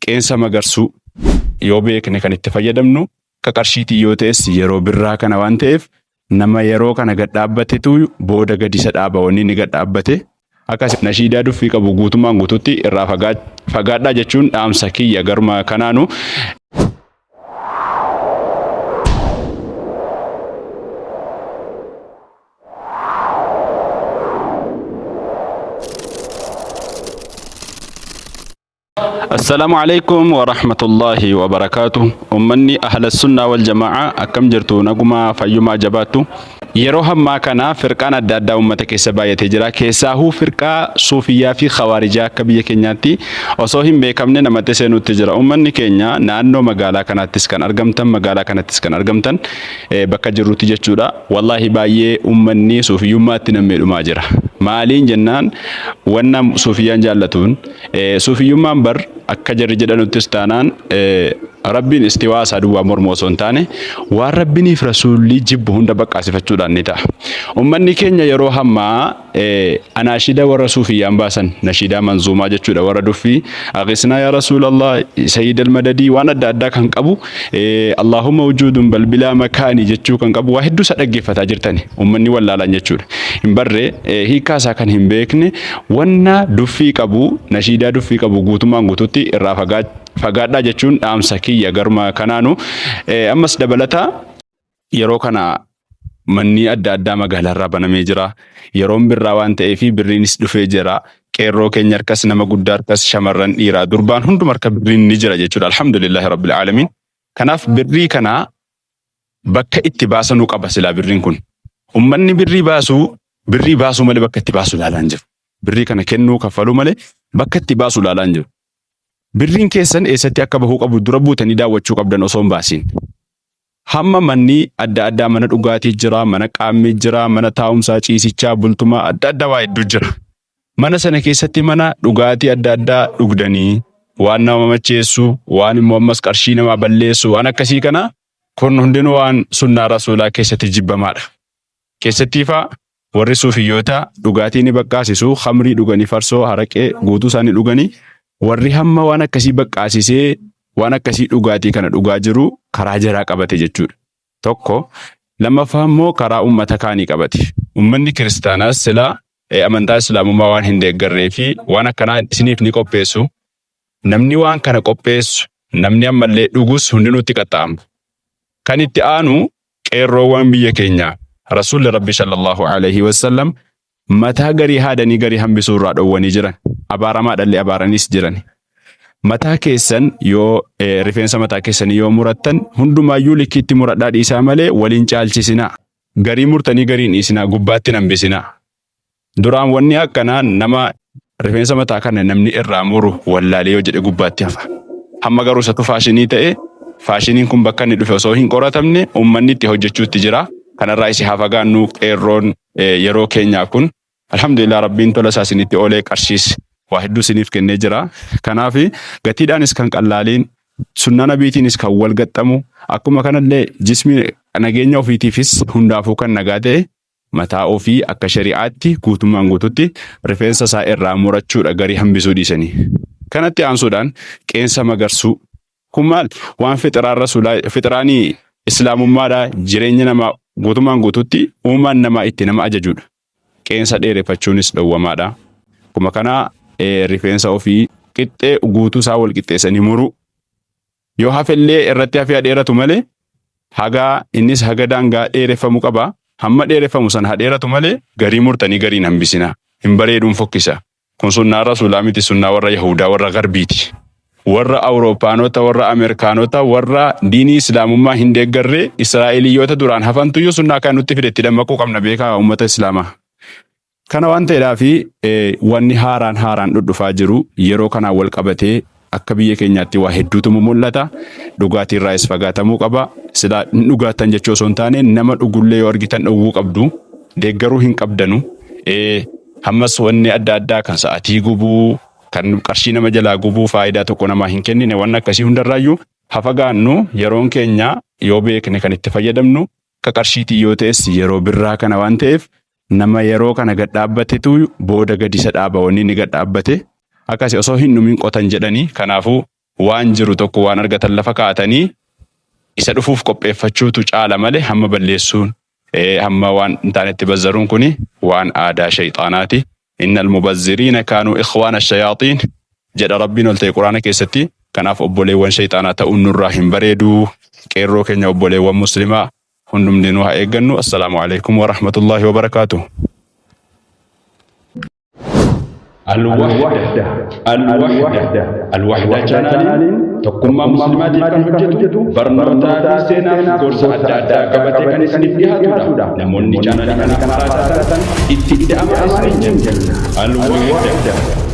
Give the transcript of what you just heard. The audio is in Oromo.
Qeensa magarsuu yoo beekne kan itti fayyadamnu akka qarshiitii yoo ta'es yeroo birraa kana waan ta'eef nama yeroo kana gad dhaabbatetu booda gadi isa dhaaba wanni inni gad dhaabbate. Akkas nashiidaa duffii qabu guutummaan guututti irraa fagaadhaa jechuun dhaamsa kiyya garuma kanaanu. Assalaamu alaikum wa rahmatullahi wa barakaatu. Ummanni ahla sunnaa wal jamaa'a akkam jirtu nagumaa fayyumaa jabaattu. Yeroo hammaa kana firqaan adda addaa ummata keessa baay'atee jira. Keessaahuu firqaa suufiyyaa fi khawaarijaa akka biyya keenyaatti osoo hin beekamne namatti seenuutti jira. Ummanni keenya naannoo magaalaa kanaattis kan argamtan magaalaa kanattis kan argamtan bakka jirrutti jechuudha. Wallaahi baay'ee ummanni suufiyyummaatti nammee dhumaa jira. Maaliin jennaan wanna suufiyyaan jaallatuun Suufiyyummaan bar akka jarri jedhanuttis taanaan Rabbiin istiwaa isaa duwwaa mormu osoo hin taane waan Rabbiniif Rasuulli jibbu hunda baqqaasifachuudhaan ni ta'a. Ummanni keenya yeroo hammaa anaashida warra suufiyyaan baasan nashiidaa manzuumaa jechuudha warra duffii aqisnaa yaa Rasuulallah sayyid almadadii waan adda addaa kan qabu Allahumma wujuudun bal bilaa makaanii jechuu kan qabu waa hedduu isa dhaggeeffataa jirtani ummanni wallaalaan jechuudha. Hin barre hiikkaa isaa kan hin beekne Wanna duffii qabu, nashiidaa duffii qabu guutummaan guututti irraa fagaadhaa jechuun dhaamsa kiyya garuma kanaanu. Ammas dabalata yeroo kana manni adda addaa magaalaarraa banamee jira. Yeroon birraa waan ta'eef birriinis dhufee jira. Qeerroo keenya harkas nama guddaa harkas shamarran dhiiraa durbaan hunduma harka birriin ni jira jechuudha. Alhamdulillahi rabbil aalamiin. Kanaaf birrii kana bakka itti baasanuu qaba silaa birriin kun. Ummanni birrii baasuu birrii baasuu malee bakka itti baasu ilaalaa hin jiru. Birrii kana kennuu kaffaluu malee bakka itti baasu ilaalaa hin jiru. Birriin keessan eessatti akka bahuu qabu dura buutanii daawwachuu qabdan osoo hin baasiin. Hamma manni adda addaa mana dhugaatii jira, mana qaammii jira, mana taa'umsaa, ciisichaa, bultumaa adda addaa waa hedduu jira. Mana sana keessatti mana dhugaatii adda addaa dhugdanii waan nama macheessu, waan immoo ammas qarshii namaa balleessu, waan akkasii kana kun hundinuu waan sunnaa rasuulaa keessatti jibbamaadha. Keessattii faa warri suufiyyoota dhugaatii ni baqqaasisu, khamrii dhuganii farsoo, haraqee guutuu isaanii dhuganii warri hamma waan akkasii baqqaasisee waan akkasii dhugaatii kana dhugaa jiru karaa jaraa qabate jechuudha. Tokko lammaffaa immoo karaa uummata kaanii qabate. Uummanni kiristaanaas silaa amantaa islaamummaa waan hin deeggarree fi waan akkanaa isiniif ni qopheessu. Namni waan kana qopheessu namni ammallee dhugus hundinuu itti qaxxaa'ama. Kan itti aanu qeerroowwan biyya keenyaa Rasuulli Rabbi sallallahu alaihi wasallam mataa garii haadanii garii hambisuu irraa dhowwanii jiran. Abaaramaadhallee abaaraniis jiran. Mataa keessan yoo rifeensa mataa keessanii yoo murattan hundumaayyuu likkiitti muradhaa dhiisaa malee waliin caalchisinaa. Garii murtanii garii hin dhiisinaa gubbaatti hin hambisinaa. Duraan wanni akkanaa nama rifeensa mataa kana namni irraa muru wallaalee yoo jedhe gubbaatti hafa. Hamma garuu isatu faashinii ta'e faashiniin kun bakka inni dhufe osoo hin qoratamne uummanni itti hojjechuutti jira. Kanarraa isi haa fagaannu qeerroon yeroo keenyaa kun alhamdulillah rabbiin tola isaa isinitti oolee qarshiis waa hedduu isiniif kennee jira. Kanaaf gatiidhaanis kan qallaaliin sunnaa nabiitiinis kan wal gaxxamu akkuma kanallee jismi nageenya ofiitiifis hundaafuu kan nagaa ta'e mataa ofii akka shari'aatti guutummaan guututti rifeensa isaa irraa murachuudha garii hambisuu dhiisanii. Kanatti aansuudhaan qeensa magarsuu. Kun maal? Waan fixiraan rasuulaa fixiraanii islaamummaadha jireenya namaa guutummaan guututti uumaan namaa itti nama ajajuudha. Qeensa dheereffachuunis dhowwamaadha. Akkuma kana rifeensa ofii qixxee guutuu isaa wal qixxeessanii muruu. Yoo hafellee irratti hafee dheeratu malee haga innis haga daangaa dheereffamu qaba. Hamma dheereffamu sana haa dheeratu malee garii murtanii gariin hambisina. Hin bareeduun fokkisa. Kun sunnaa rasuulaa miti sunnaa warra Yahudaa warra Garbiiti. Warra Awurooppaanota, warra Ameerikaanota, warra diinii Islaamummaa hin deeggarre Israa'eliyyoota duraan hafantuyyuu sunnaa kan nutti fide itti dammaquu qabna beekaa uummata Islaamaa. Kana waan ta'eedhaaf wanni haaraan haaraan dhudhufaa jiru yeroo kanaan wal qabatee akka biyya keenyaatti waa hedduutu mul'ata. Dhugaatii irraayis fagaatamuu qaba. Silaa hin dhugaattan jechuu osoo hin taane nama dhugullee yoo argitan dhowwuu qabdu. Deeggaruu hin qabdanu. Ammas wanni adda addaa kan sa'atii gubuu, kan qarshii nama jalaa gubuu faayidaa tokko namaa hin kennine wanni akkasii hundarraayyuu haa fagaannu yeroon keenya yoo beekne kan itti fayyadamnu akka qarshiitii yoo ta'es yeroo birraa kana waan ta'eef nama yeroo kana gad dhaabbatetu booda gadi isa dhaaba wanni inni gad dhaabbate akkasi osoo hin dhumin qotan jedhanii kanaafuu Waan jiru tokko waan argatan lafa kaa'atanii isa dhufuuf qopheeffachuutu caala malee hamma balleessuun hamma waan hin taanetti bazzaruun kuni waan aadaa shayxaanaati. Innal mubazziriina kaanuu ikhwaana shayaaxiin jedha Rabbiin ol ta'e Quraana keessatti. Kanaaf obboleewwan shayxaanaa ta'uun nurraa hin bareedu. Qeerroo keenya obboleewwan muslimaa hundumtinuu haa eeggannu. Assalaamu alaikum wa rahmatullahi wa barakaatuh. Al-Wahda Al-Wahda Al-Wahda chaanaaliin tokkummaa muslimaatiif kan hojjetu barnootaa fi seenaa fi gorsa adda addaa qabatee kan isiniif dhiyaatudha. Namoonni chaanaalii kanaaf haaraa taatan itti ida'amaa isiniin jenna. Al-Wahda.